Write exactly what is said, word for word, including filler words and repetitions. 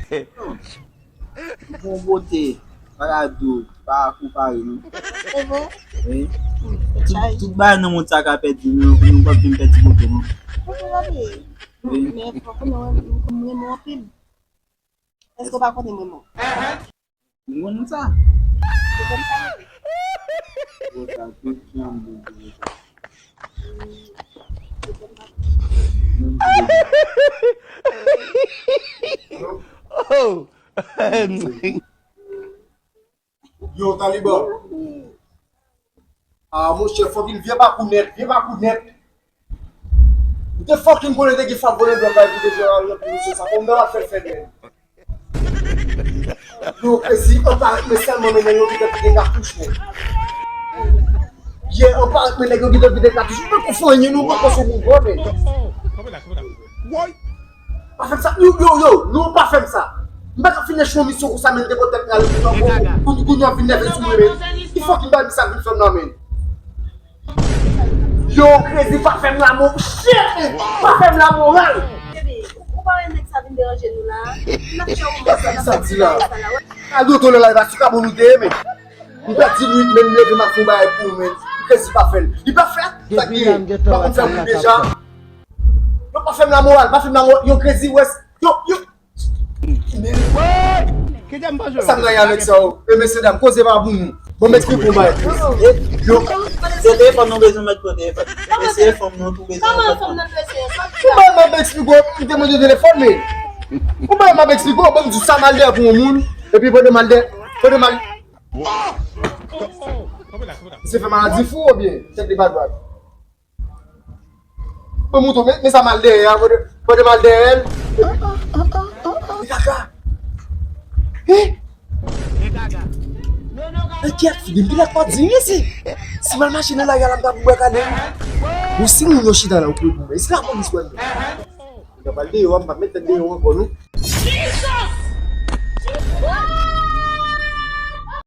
Bon bote, pa ka di w, pa konpare non. E vre? Wi. Tout, tout bagay nan mond sa ka pèdi, nou, nou p ap vin pèdi bote non. Wi. Men fòk nou renmen w anpil. Èske w pa konnen mwen menm? Ou konn sa? Ou konn sa? Ou sa tout janm bon pou ou sa. Oh! Yo, Taliban. Ah, monchè, fucking vye bakounèt, vye bakounèt. Ou te fucking konnen te gen fab vòlè dwòg la, pou te jwe a, pou misye sa. Kòm nan fè l fè bèl. Yo, krezi, anparèt mwen sèlman, men nèg yo ki te pide katouch, men. Yè, anparèt mwen nèg yo ki te pide katouch. Ou pa konfon anyen, nou pa konfon mouvman, men. Pa fè m sa. Yo, yo, yo, non, pa fè m sa. M pa ka fin lèche yon misyon konsa, men, depi tèt mwen ale pou, pou, pou, pou nou vin nève sou mwen, men. Ki fòk m bay misye vin fè m nan, men. Yo, krezi, pa fè m lamoral. Shit, men. Pa fè m lamoral. Bebe, ou pa wè nèg sa vin deranje nou la? N ap fè yon sa di la. Al doto la, la, si ka bon nou te, men. M pèdi nwit, men m leve m ap fè yon bagay pou ou, men. Krezi pa fè l. Li pa fè. Sa ki ye? Pa konn fè moun deja. Yo pa fè m lamoral, pa fè m lamoral. Yo krezi, wès. Yo, yo. Sa m nan y avèk sa, o. E, mesye dam, koze pa pou nou. Bon, m eksplike yon bagay. Yo, se telefòn nou bezwen mèt kote. Mesye, fanm nou tou bezwen mèt kote. Ou bay m ap eksplike w, m te mande telefòn, men. Ou bay m ap eksplike w, bon, m di sa mal dèyè pou yon moun. Epi, pandan mal dèyè, pandan mal. Se fè maladi fou, oubyen? Tèt li pa dwat. Mwen mouton, men, men sa mal dèyè a, mwen, mwen mal dèyè l. Li kaka. Hein? Enkyèt, figi m, kilè k pa di, men si, si mal mache nan lari a la, m ta pou bwè kale. Ou si moun yo chita la, ou pwe pou mwen. Si lapolis wè m. M ta pral deyò a, m pa met tèt deyò ankò, non.